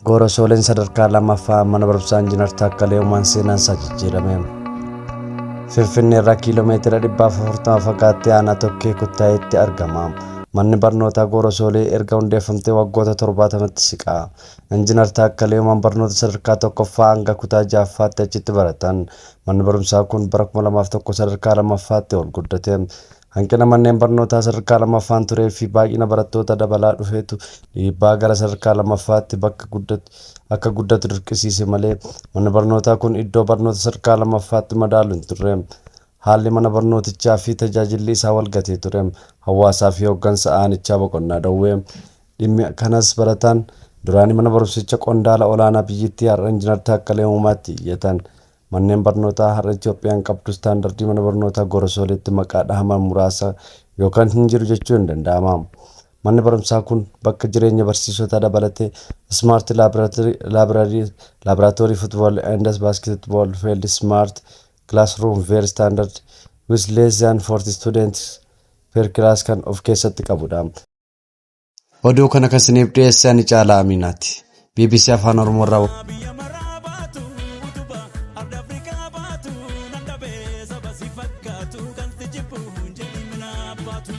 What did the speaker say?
Goorosooleen sadarkaa lammaffaa mana barumsaa Injiinar Taakkalee Uumaan seenaan isaa jijjiirame. Finfinnee irraa kiiloomeetira 140 fagaattee aanaa Tokkee Kuttaayeetti argama. Manni barnootaa Goorosoolee erga hundeeffamtee waggoota 70tti siqa. Injiinar Taakkalee Uumaan barnoota sadarkaa tokkoffaa hanga kutaa ja'affaatti achitti baratan. Manni barumsaa kun bara 2001 sadarkaa lammaffaatti ol guddate. Hanqina manneen barnootaa sadarkaa lammaffaan turee fi baay'ina barattoota dabalaa dhufeetu dhiibbaa gara sadarkaa lammaffaatti bakka guddatu akka guddatu dirqisiise malee manni barnootaa kun iddoo barnoota sadarkaa lammaffaatti madaalu hin turre. Haalli mana barnootichaa fi tajaajilli isaa walgatee ture. Hawaasaa fi hooggansa aanichaa boqonnaa dhowwee. Dhimmi kanas barataan duraanii mana barumsicha qondaala olaanaa biyyattii har'a Injiinar Taakkalee Uumaatti iyyatan. Manneen barnootaa har'a Itoophiyaan qabdu istaandardii mana barnootaa Gorosooleetti maqaa dhahaman muraasa yookaan hin jiru jechuun hin danda'ama. Manni barumsaa kun bakka jireenya barsiisotaa dabalatee smart laboratory, football and basketball field, smart classroom, very standard with less than 40 students per class kan of keessatti qabudha. Oduu kana kan isiniif dhiyeesse ani Caalaa Aminaati. BBC Afaan Oromoo irraa. Biyya maraa baatu utubaa arda Afrikaa baatu nan dhabee saba si fakkaatu kan si jibbu hin jedhi mina baatu.